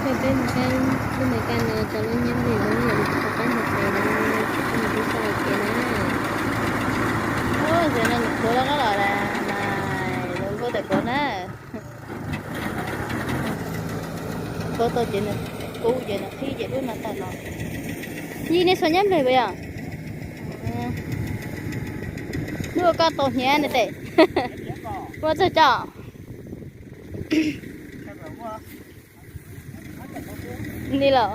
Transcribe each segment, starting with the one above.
Peb mus saib lub Meskas no cov lub nyiaj nplej no yog li rov qab mus pem no, tsis pheej mus tub txaj kev na. Ub, ntawm no nws qhuav loj loj lawm na, zoo nkauj tawm qhuav na. Qhuav tau ces nws kub ces nws qhib ces lub no tawm los. Yij, nej xuas nyiaj nplej puas yog? Muaj koj tau hnyav ne tes. Ua txog cov ni los,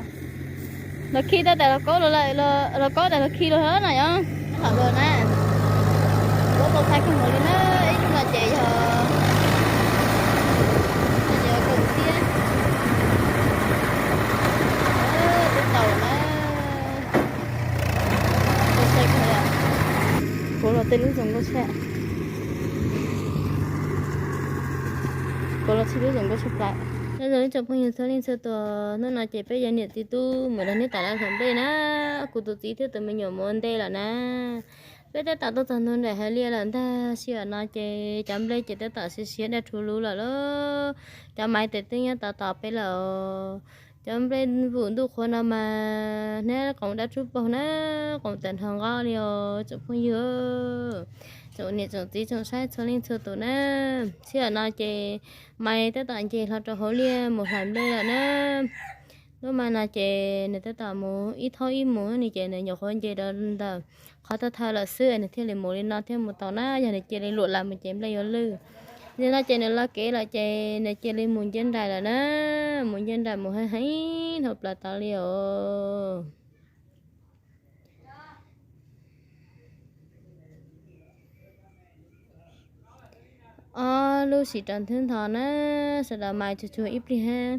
los khi tau tas los kaub, los kaub tas los khi los na yom. Hom los na, kuv tau thaij kawg nkaus li na. Ib lub no ces yog, ces yog kaum txhiab. Twb tau na. Kuv los tej lub zoo nkauj tshaj, kuv los tej lub zoo nkauj tshaj plaws. Nyob zoo ib tsoom phooj ywg txhua leej txhua tus, hnub no ces peb yog niam txiv tub mus nrog neb tam laj hlawv nplej na. Kuv tus txiv thiab tus me nyuam mus ua ntej lawm na. Peb tab tom tuaj txog ntua nram hav liaj lawm ntag, sij hawm no ces cov nplej ces tab tom siav siav daj rhuv lug lawm lauj. Cov maiv tes twb nyob tod tos peb lawm. Cov nplej vum ntuj qhuav no mas hnab qoom dab rub paug na, qoom tawm nrho nqab li os tsoom phooj ywg, tsoom niam tsoom txiv tsoom saib txhua leej txhua tus na. Sij hawm no ces maiv tab tom nce hlo rau hauv liaj mus hlais nplej lawm na. Lub maiv no ces nws tab tom mus ib thaub ib mus no ces nws nyuam qhuav nce rau ntawm qhov thawj thawj lawm xwb nws thiaj li mus li no thiaj mus tau na. Yog nws cia li luam lawm mus ces nplej yuav lwj. Nim no ces nws los kev lawm ces nws cia li mus ncaj nraim lawm na. Mus ncaj nraim mus heev heev dhau plaws tod li os. Ob lub sim rau nthwv ntho na, sawv daws maiv tsuag tsuag ib pliag.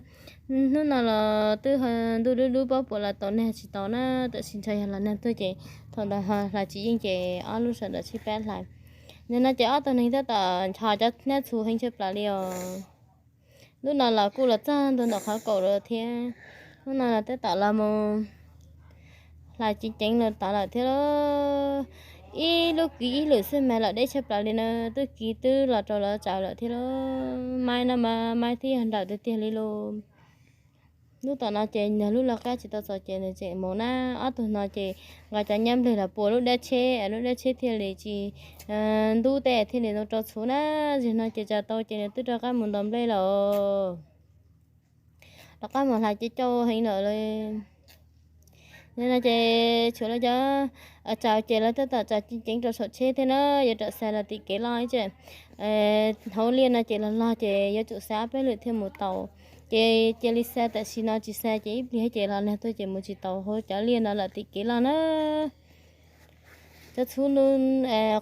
Hnub no los twb ntuj dub dub pob puas los tau nag tsis tau na, tam sim ntshe yog los nag tuaj ces thaum ntawd hlais tsis yeej ces ob lub sawv daws sib pab hlais. Nim no ces ob tug neeg tab tom nchos cov hnab txhuv heev tshaj plaws li os. Lub no los kuj los txog ntua ntawm qhov kaum lawm thiab. Lub no los tab tom los mus hlais ceev ceev los tod lawm thiab lauj. Ib lub kiv ib lwm xwb mas los deb tshaj plaws li na, twb kiv twb los rau lawv tsaws lawm thiab lauj. Maiv no mas maiv thiab yog nrawm tiag tiag li lauj. Lub tom no ces nws lub laj kab tsis tau txog ces nws tseem mus na. Ob tug no ces nqa cov nyiaj nplej los puas lub dab tsheb, lub dab tsheb thiaj li tsis ntub tej thiaj li rau txhuv na. Zaum no ces tsaws tau ces nws twb rov qab mus ntaus nplej lawm. Rov qab mus hlais cov cau heev lawm. Nim no ces tshuav lawv cov tsaws ces lawv tab tom tsaws ceev ceev rau saum tsheb thiab na, yuav rawm xa los tim kev loj ib tsam. Hauv liaj no ces los log ces yuav tsum xa ob peb lwm thiaj mus tau. Ces cia li xa tam sim no tsis xa ces ib pliag ces los nag tuaj ces mus tsis tau hauv cov liaj no lawm tim kev loj na. Cov txhuv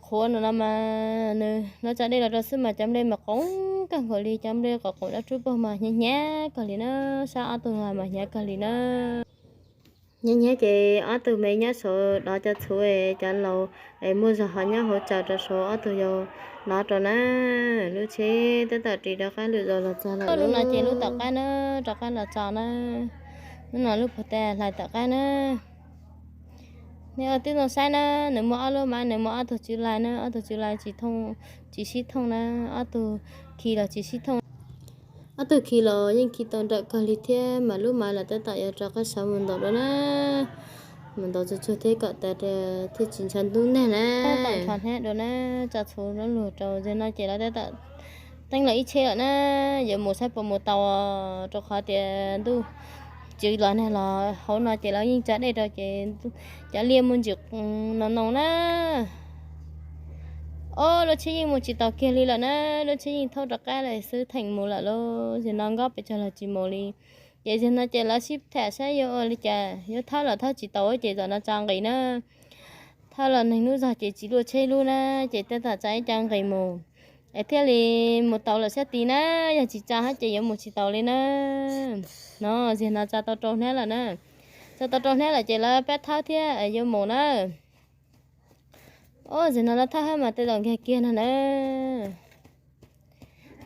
qhuav no mas nws lawv tsa dej los rau xwb mas cov nplej mas qoom kawg nkaus li, cov nplej qoom qoom dab rub paug mas hnyav hnyav kawg li na, sab ob tug mas hnyav kawg li na. Hnyav hnyav ces ob tug me nyob saud dov cov txhuv, cov laus es muaj zog ho nyob hauv tsaws rau saud ob tug yau nov rau na. Lub tsheb tab tom ris rov qab lwm zaus los txog lawm. Lub no ces lub tom qab na, rov qab los txog na. Lub no lub puag ta hlais tom qab na. Nej ua tib zoo saib na, nws muaj ob lub maiv, nws muaj ob tug tswv lais na, ob tug tswv lais tsis thooj, tsis sib thooj na, ob tug khi los tsis sib thooj. Ob tug khi los yeej khi tau nrawm kawg li thiab mas lub maiv los tab tom yuav rov qab sawv mus ntaus dua na. Mus ntaus tsuag tsuag thiab kom tas thiaj tsis ntshaw ntub ntag na. Tau nrho hnab dua na, tso txhuv lub lug rau. Zaum no ces lawv tab tom teeb los ib tsheb lawm na, yuav mus saib puas mus tau, rau qhov tias ntuj tsis los nag los hauv no ces lawv yeej tsa dej rau ces cov liaj muaj ntsis no no na. Ob lub tsheb yeej mus tsis tau kiag li lawm na, lub tsheb yeej thaub rov qab lawm xwb, theem mus lawm lauj. Zaum no nkob pes tsawg los tsis mus li. Ces zaum no ces lawv sib tham saib yuav ua li cas, yuav thawb los thawb tsis tau ces zaum no tso nqis na. Thawb los neeg lub zog ces tsis luaj tsheb lub na, ces tab tom tso ib co nqis mus es thiaj li mus tau lawm sab tid na. Yog tsis tso hab ces yuav mus tsis tau li na. No zaum no tso tau rau hnab lawm na. Tso tau rau hnab lawm ces lawv pab thawb thiab yuav mus na. Ob, zaum no lawv thawb hab mas tej zaum nkag kiag no na.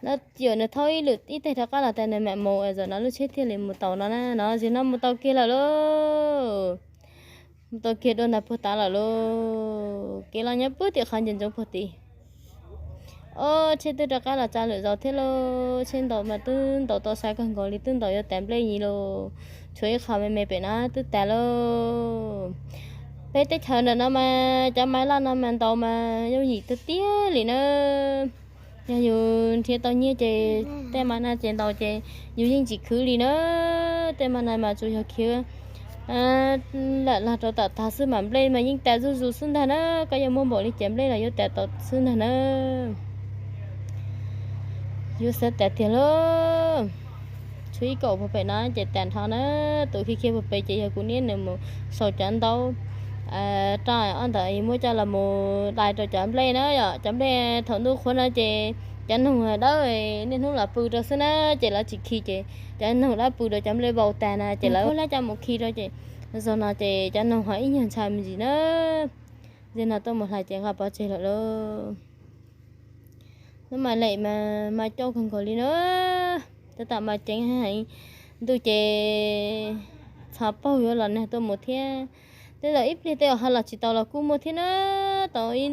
Lawv yuam nws thaub ib lwm ib teg rov qab los tas nws mam mus, zaum no lub tsheb thiaj li mus tau no na. No zaum no mus tau kiag lawm lauj. Mus tau kiag dua ntawm puag tav lawm lauj. Kev los nyob puag tim qhov ncov ntsoov puag tid. Ob, tsheb twb rov qab los tsa lwm zaus thiab lauj. Tsheb ntaus mas twb ntaus tau sai kawg nkaus li, twb ntaus yuav tas nplej li lauj. Tshuav ib qho me me pem no twb tas lauj. Peb teb chaws ntawm no mas cov maiv loj no mas ntaus mas yooj yim tiag tiag li na. Yog yus nrhiav tau nyiaj ces tej maiv no ces ntaus ces yus yeej tsis khwv li na. Tej maiv no mas tsuas yog khiav lawm los rau tom tag xwb mas nplej mas yeej tas zuj zus xwb ntag na. Koj yuav muaj npaum li cas nplej los yuav tas tau xwb ntag na. Yuav xav tas tiag lauj. Tshuav ib kaum puag pem no ces tas nrho na. Tus khiav khiav puag pem ces yog kuv niam nws mus sau cov ntaub rau ob ntawd muab coj los mus dai rau cov nplej na yom. Cov nplej thaum ntuj qhuav no ces cov noog dawb niaj hnub los pw rau xwb na, ces lawv tsis khi ces cov noog dawb pw rau cov nplej vau tag na ces lawv hlab coj mus khi rau ces zaum no ces cov noog ho ib nyuag ntshai me ntsis na. Zaum no tuaj mus hlais ces nqa pov tseg lawm lauj. Hnub mas lem mas mas coob kawg nkaus li na. Tab tom mas ceev heev, ntuj ces txhov paug yuav los nag tuaj mus thiab. Tej zaum ib pliag tej zaum ho los tsis tau los kuj muaj thiab na. Tau ib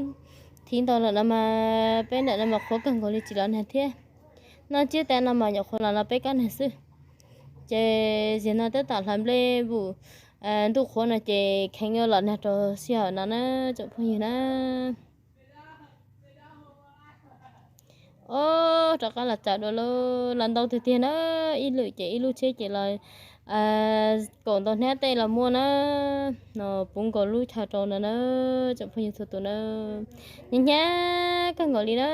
thiv ntau lawm no mas peb ntawm no mas qhuav kawg nkaus li tsis los nag thiab. Noj tsiab tas no mas nyuam qhuav los no peb kab nag xwb. Ces zaum no tab tom hlais nplej vum ntuj qhuav no ces kheev yuav los nag rau sij hawm no na tsoom phooj ywg na. Ob, rov qab los tsaws dua lauj, los ntau tiag tiag na. Ib lwm ces ib lub tsheb ces los kaum ntau hnab tej los muaj na. No puv nkaus lub chaw rau no na, tsoom phooj ywg txhua tus na. Hnyav hnyav kawg nkaus li na,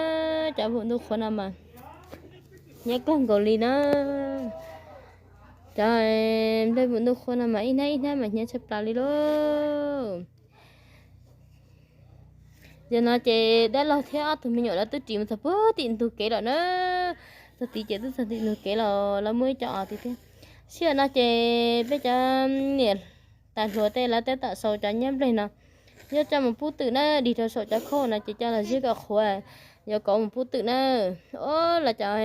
cov vum ntuj qhuav no mas hnyav kawg nkaus li na. Cov nplej vum ntuj qhuav no mas ib hnab ib hnab mas hnyav tshaj plaws li lauj. Yog no ces dab laug thiab ob tug me nyuam lawv twb ris mus txog puag tim ntug kev lawm na. Txog tid ces twb txog tim ntug kev los lawv muaj ib co os tid thiab. Sij hawm no ces peb cov niam tais hluas tej lawv tab tom sau cov nyab nplej no, yuav coj mus pub twm na, dig rau saum cov khauj no ces coj los ziab kom qhuav, yuav kauv mus pub twm na. Ob, los cov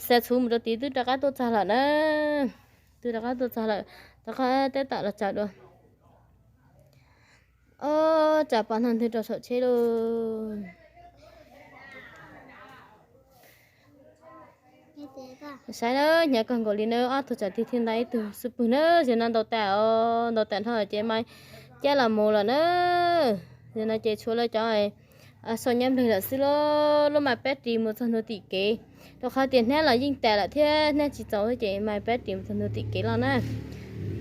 xa txhuv mus rau tid twb rov qab tuaj txog lawm na. Twb rov qab tuaj txog lawm, rov qab tab tom los tsaws dua. Ob, tsaws pov ntog ntwg rau saum tsheb lauj. Saib na, hnyav kawg nkaus li na, ob tug tsaws tig thiaj nta ib tug xub pwg na. Zaum no ntaus tas os, ntaus tas nrho ces mas cab los mus lawm na. Zaum no ces tshuav lawv cov sau nyab nplej lawm xwb lauj. Lub mas pab ris mus txog ntua tim kev, rau qhov tias hnab los yeej tas lawm thiab hnab tsis txaus ces mas pab ris mus txog ntua tim kev los na.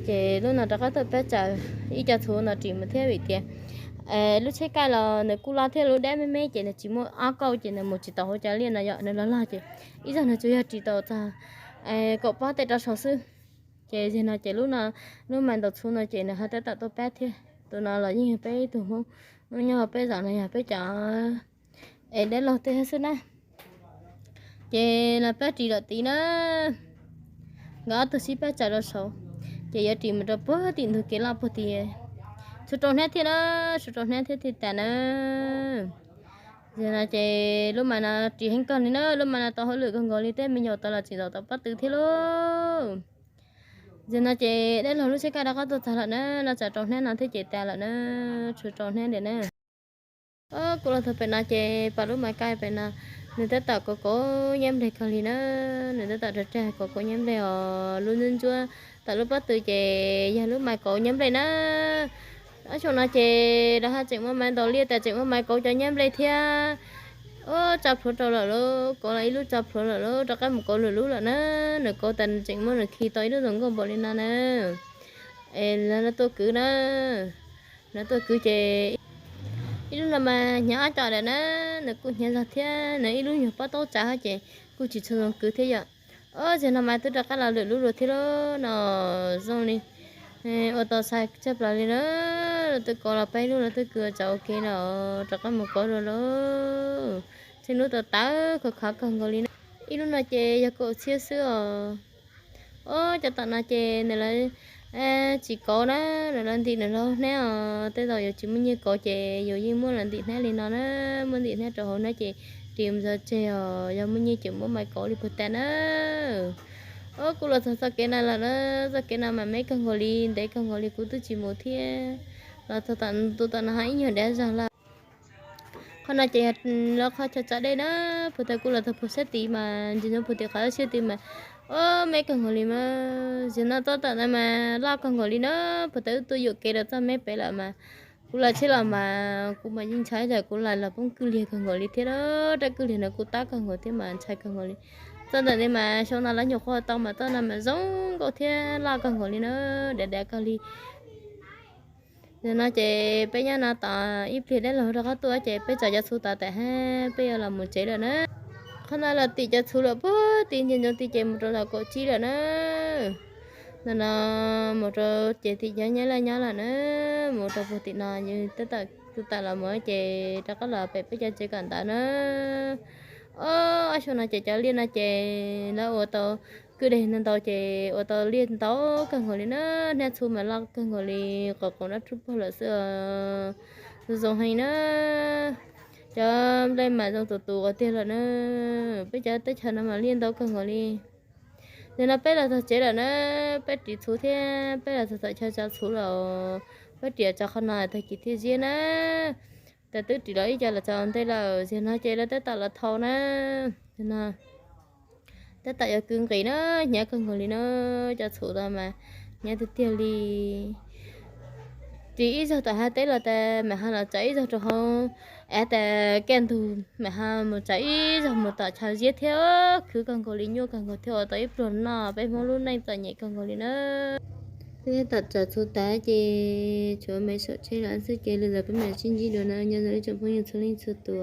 Ces lub no rov qab tuaj pab tsaws ib co txhuv no ris mus thiab vim tias lub tsheb kaij los nws kuj loj thiab lub dab me me ces nws tsis muaj ob kauj ces nws mus tsis tau hauv cov liaj no yom, nws loj loj ces ib zaug nws tsuas yog ris tau txog kaum pob tej rau saud xwb. Ces zaum no ces lub no, lub mas ntaus txhuv no ces nws ho tab tom tuaj pab thiab. Tus no los yeej yog peb ib tug Hmoob, Hmoob nyob peb zos no yog peb cov es dab laug tej xwb na. Ces los pab ris lawm tid na. Nkawd ob tug sib pab tsaws rau saud, ces yuav ris mus rau puag tim ntug kev loj puag tid. Tshuav rau hnab thiab na, tshuav rau hnab thiab thiaj tas na. Zaum no ces lub mas no ris heev kawg li na, lub mas no tau hauj lwm kawg nkaus li, tej me nyuam tau los tseem zaum tau pob tw thiab lauj. Zaum no ces dab laug lub tsheb kaij rov qab tuaj txog lawm na, los tsaws rau hnab no thiab ces tas lawm na, tshuav rau hnab ntawm na. Kuv los txog pem no ces pom lub mas kaij pem no, nws tab tom kauv kauv nyab nplej kawg li na, nws tab tom rag rag kauv kauv nyab nplej os, lub ntsuab ntsuab tom lub pob tw ces yog lub mas kauv nyab nplej na. Ob xyoos no ces rov qab tseem muaj mas ntaus liaj tas tseem muaj mas kauv cov nyab nplej thiab. Ub, tso plhuav rau lawm lauj, kauv los ib lub tso plhuav lawm lauj, rov qab mus kauv lwm lub lawm na. Nws kauv tas nws tseem muab nws khi tau ib lub zoo nkauj npaum li no na. Es lawv tuaj kwv na, lawv tuaj kwv ces ib lub no mas hnyav ob co lawm na, nws kuj hnyav zog thiab, nws ib lub nyuag pob taub tsav ces kuj tsis tshua zoo kwv thiab yom. Ob, zaum no mas twb rov qab los lwm lub dua thiab lauj no, zoo li ua tau sai tshaj plaws li na. Lawv twb kauv los peb lub, lawv twb kwv tsav ua ke no, rov qab mus kauv dua lauj. Tsheej lub tau tawv khov khov kawg nkaus li na. Ib lub no ces yog kaum txhiab xwb os. Ob, cov tom no ces nws lawv tsis kauv na, nws lawv ntim nws lub hnab os. Tej zaum yus tsis muaj nyiaj kauv ces yus yeej muab lawv ntim hnab li no na, muab ntim hnab rau hauv hnab ces ris mus txog tseg os, yog muaj nyiaj ces muab mas kauv li puag ta na. Ob, kuv los txog txoj kev no lawm na, txoj kev no mas me kawg nkaus li, ntev kawg nkaus li kuv twb tsis mus thiab. Los txog tom tus tom no ho ib nyuag dav zog lawm. Qhov no ces yog lawv qhov chaw tsa dej na, puag ta kuv los txog puag sab tid mas ntsia nyob puag tim qhov siab tid mas, o, me kawg nkaus li mas. Zim no txog tam ntawd mas loj kawg nkaus li na, puag ta wb tuaj yuam kev rau txoj me pem lawm mas. Kuv los tsheb los mas kuv mas yeej ntshai tias kuv los los poob kwj liag kawg nkaus li thiab, rab kwj liag no kuj tab kawg nkaus thiab mas ntshai kawg nkaus li. Txog ntawm ntawd mas xyoo no lawv nyuam qhuav tau mas txoj no mas zoo nkauj thiab loj kawg nkaus li na, dav dav kawg li. Nim no ces peb nyob no tom ib pliag deb los rov qab tuaj ces peb tso cov txhuv tod tas hab peb yuav los mus tsev lawm na. Qhov no los tim cov txhuv lawm puag tim ntsia ntsoov tid ces mus rau los kaum tsib lawm na. Nim no mus rau ces tim cov nyob laj nyob lawm na, mus rau puag tim no yog tab tom los mus ces rov qab los pem peb cov tsev kawm ntawv na. Ob xyoo no ces cov liaj no ces lawv ua tau kwj deg ntau ntau ces ua tau liaj ntau kawg nkaus li na, hnab txhuv mas loj kawg nkaus li, qos qoom dab rub puag lawm xwb, zoo zoo heev na. Cov nplej mas zoo tus tus ua tiag lawm na. Peb cov teb chaws no mas liaj ntau kawg nkaus li. Nim no peb los txog tsev lawm na, peb ris txhuv thiab peb los txog tom chaw tso txhuv lawm, peb ris tso qhov no tag kis thiaj ziab na. Ces twb ris los ib co los tso ntej lawm, zim no ces lawv tab tom los thau na. Nim no tab tom yuav kwv nqis na, hnyav kawg nkaus li na, cov txhuv tod mas hnyav tiag tiag li. Ris ib zaug tom hav teb los tas mam ho los tsav ib zaug rau hauv av tas kaj ntug mam ho mus tsav ib zaug mus tom chaw ziab thiab, khwv kawg nkaus li, nyuaj kawg nkaus thiab ua tau ib pluag noj peb Hmoob lub neej txom nyem kawg nkaus li na. Twb tab tom tsav txhuv tas ces tshuav me saum tsheb lawm xwb ces li ntawd peb mam sib ntsib dua na, nyob zoo ib tsoom phooj ywg txhua leej txhua tus.